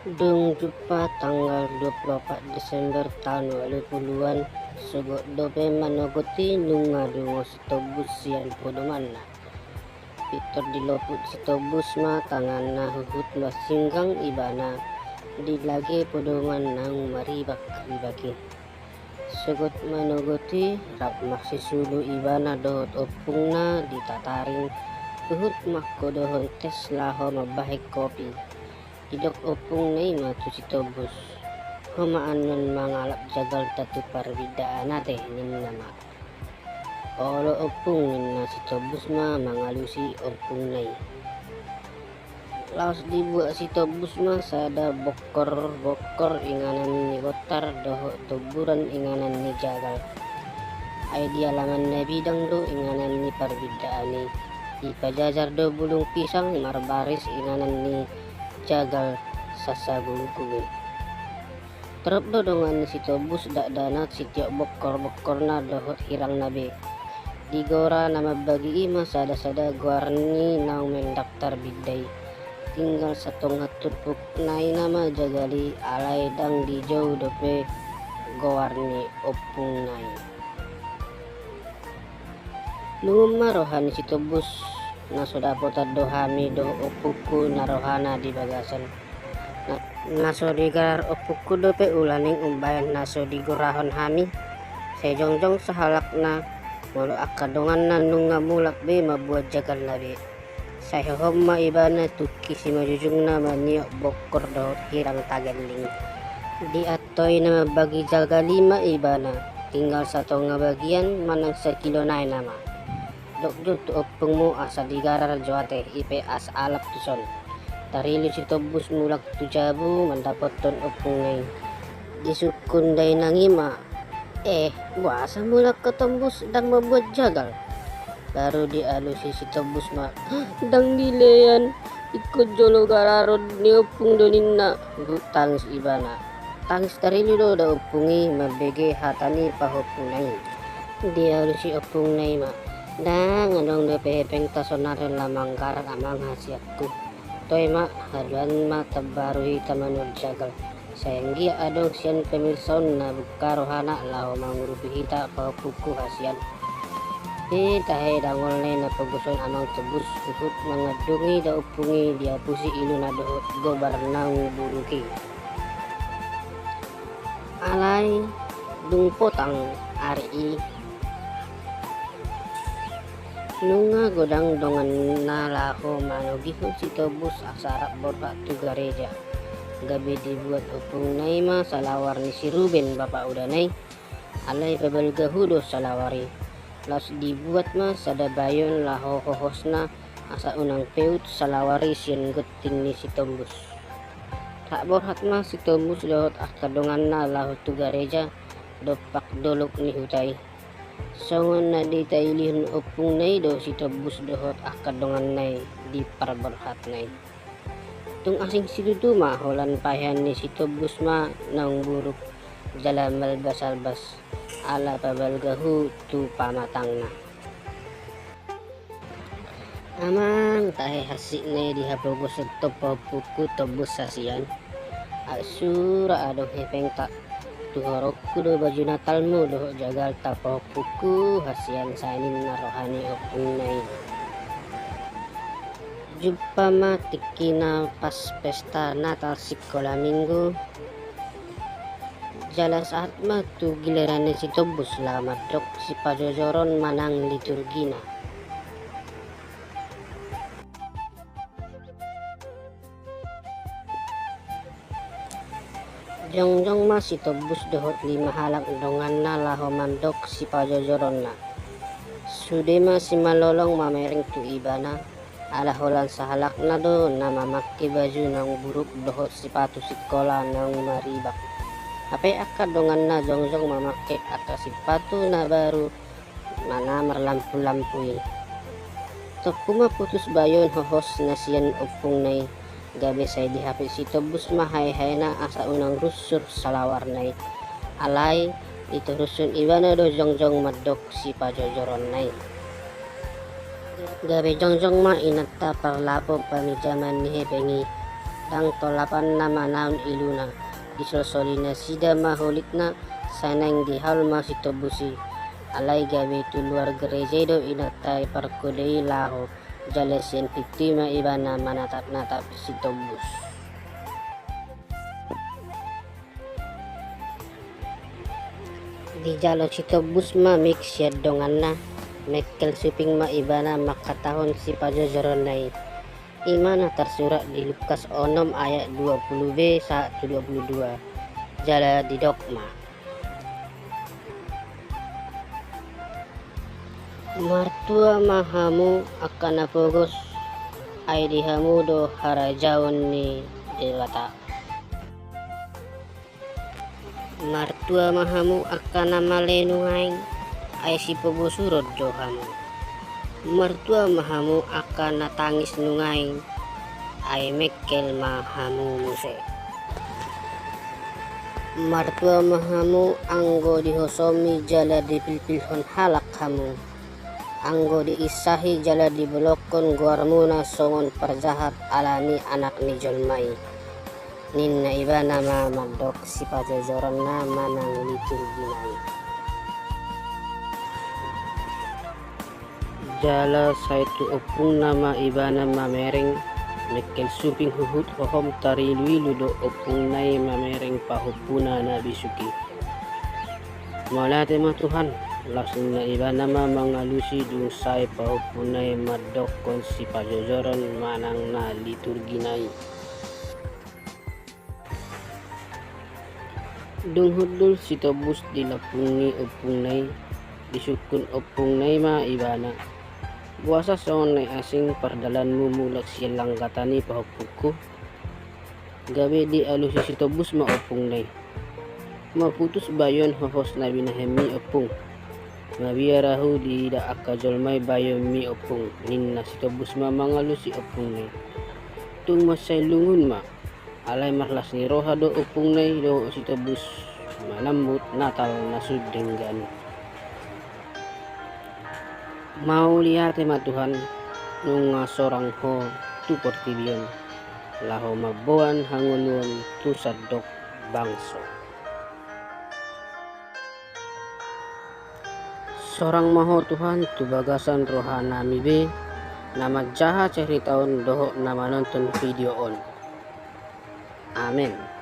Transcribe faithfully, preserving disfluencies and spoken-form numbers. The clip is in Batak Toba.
Dung jumpa tanggal dua puluh opat Desember taon ualu puluhan, sogot dope manogoti nunga dungo si Tombus sian podomanna. Pintor diloput si Tombus ma tanganna huhut marsinggang ibana di lage podoman naung maribak-ribak i. Sogot manogoti, rap marsisulu ibana dohot ompungna di tataring, huhut mangkodohon tes laho mambahen kopi. Didok ompungna i ma tu si Tombus, "Ho ma annon mangalap jagalta tu parbidaan ate," ninna ma. "Olo ompung," ninna si Tombus ma mangalusi ompungna i. Laos dibuat si Tombus ma sada bokkor-bokkor inganan ni bontar dohot tomburan inganan ni jagal. Ai di alaman na bidang do inganan ni parbidaan i. Dipajajar do bulung pisang marbaris inganan ni jagal sasagunggung i. Torop do dongan ni si Tombus dakdanak sitiop bokkor-bokkorna dohot hirangna be. Digora na mambagi i ma sada-sada goar ni naung mendaftar bidda i. Tinggal satonga turpuk nai nama jagal i, alai ndang dijou dope goar ni ompungna i. Lungun ma roha ni si Tombus, "Na so dapotan do hami dohot ompungku na rohana di bagasan. Na, na so digarar ompungku dope ulaning umbahen na so digorahon hami. Sai jongjong sahalakna, molo angka donganna nunga mulak be mambuat jagalna be." Sai hohom ma ibana tungki simajujungna maniop bokkor dohot hirang tagelling. Diantoi na mambagi jagal i ma ibana, tinggal satonga bagian manang sakilo nai nama. "Dok jo tu ompungmu asa digarar jo ate, i pe asa alap tuson." Tarilu si Tombus mulak tu jabu mandapothon ompungna i. Disungkun dainang i ma, "Eh, boasa mulak ho Tombus, ndang mambuat jagal?" Baru dialusi si Tombus ma, "Ndang dilean, ingkon jolo gararon ni ompung do," ninna. Huhut tangis ibana. Tangis tarilu do da ompung i mambege hata ni pahompuna i. Dialusi ompungna i ma, "Ndang adong dope hepengta sonari na manggarar amang hasianku. Toe ma, haduan ma tambaru hita manuhor jagal. Sai anggiat adong sian pamirsaon na bungka rohana laho mangurupi hita pahompungku hasian." Pe tahe dangol nai na pogoson amang Tombus huhut mangandungi da ompung i diapusi iluna dohot gobar naung buruk i. Alai dung potang ari i, nunga godang donganna laho manogihon si Tombus asa rap borhat tu gareja. Gabe dibuat ompungna i ma salawar ni si Ruben bapa udana i. Alai pabalgahu do salawar i. Laos dibuat ma sada bayon laho hohosna asa unang peut salawar i sian gonting ni si Tombus. Rap borhat ma si Tombus dohot angka donganna laho tu gareja dompak dolok ni huta i. Songon na ditailihon ompungna i do si Tombus dohot angka donganna i di parborhatna i. Tung asing situtu ma holan pahean ni si Tombus ma naung buruk jala malbasalbas ala pabalgahu tu pamatangna. Amang, tahe hansit nai dihapogoshon pahompungku Tombus hasian. Ai sura adong hepengta. Tuhoronku do baju Natalmu dohot jagalta pahompungku hasian, sai ninna roha ni ompungna i. Jumpa ma tingkina pas pesta Natal sikola minggu. Jala sahat ma tu giliran ni si Tombus laho mandok sipajojoron manang liturgina. Jongjong ma si Tombus dohot lima halak donganna laho mandok sipajojoronna. Sude ma si Malolong mamereng tu ibana, ala holan sahalakna do na mamangke baju naung buruk dohot sipatu sikola naung maribak. Hape angka donganna jongjong mamangke angka sipatu na baru, na marlampu-lampu i. Tompu ma putus bayon hohos na sian ompungna i, gabe sai dihapit si Tombus ma hae-haena asa unang runsur salawarna i. Alai ditorushon ibana do jongjong mandok sipajojoronna i. Gabe jongjong ma inanta parlapon pamijaman ni hepeng i. Ndang tolapan na manaon iluna, disolsoli nasida ma holitna, sai naeng dihaol ma si Tombus i. Alai gabe tu luar gereja i do inanta i parkode i laho, jala sian pintu i ma ibana manatap-natap si Tombus. Dijalo si Tombus ma mik sian donganna, mengkel suping ma ibana mangkatahon sipajojoronna i. I ma na tarsurat di Lukas onom ayat dua puluh b sahat tu dua puluh dua. Jala didok ma: Martua ma hamu angka na pogos, ai di hamu do harajaon ni Debata. Martua ma hamu angka na male nuaeng, ai sipogosuron do hamu. Martua ma hamu angka na tangis nuaeng, ai mengkel ma hamu muse. Martua ma hamu anggo dihosomi jala dipilpilhon halak hamu, anggo diinsahi jala dibolongkon goarmuna songon parjahat alani Anak ni jolma i. Ninna ibana ma mandok sipajojoronna manang liturgina i. Jala sai tu ompungna ma ibana mamereng, mengkel suping huhut hohom tariluilu do ompungna i mamereng pahompuna na bisuk i. Mauliate ma Tuhan, laos ninna ibana ma mangalusi dung sae pahompuna i mandokkon sipajojoron manang na liturgina i. Dung hundul si Tombus di lampung ni ompungna i, disungkun ompungna i ma ibana: Boasa songon na asing pardalanmu mulak sian langgatan i pahompungku? Gabe dialusi si Tombus ma ompungna i: Maputus bayon hohos na binahenmi ompung. Mabiar ahu diida angka jolma i bayonmi ompung, ninna si Tombus ma mangalusi ompungna i. Tung mansai lungun ma, alai marlas ni roha do ompungna i dohot si Tombus manambut Natal na sun denggan i. Mauliate ma Tuhan, nunga sorang Ho tu portibi on, laho mamboan hangoluan tu sandok bangso. Sorang ma Ho Tuhan tu bagasan rohanami be, na manjaha carita on dohot na manonton video on. Amen.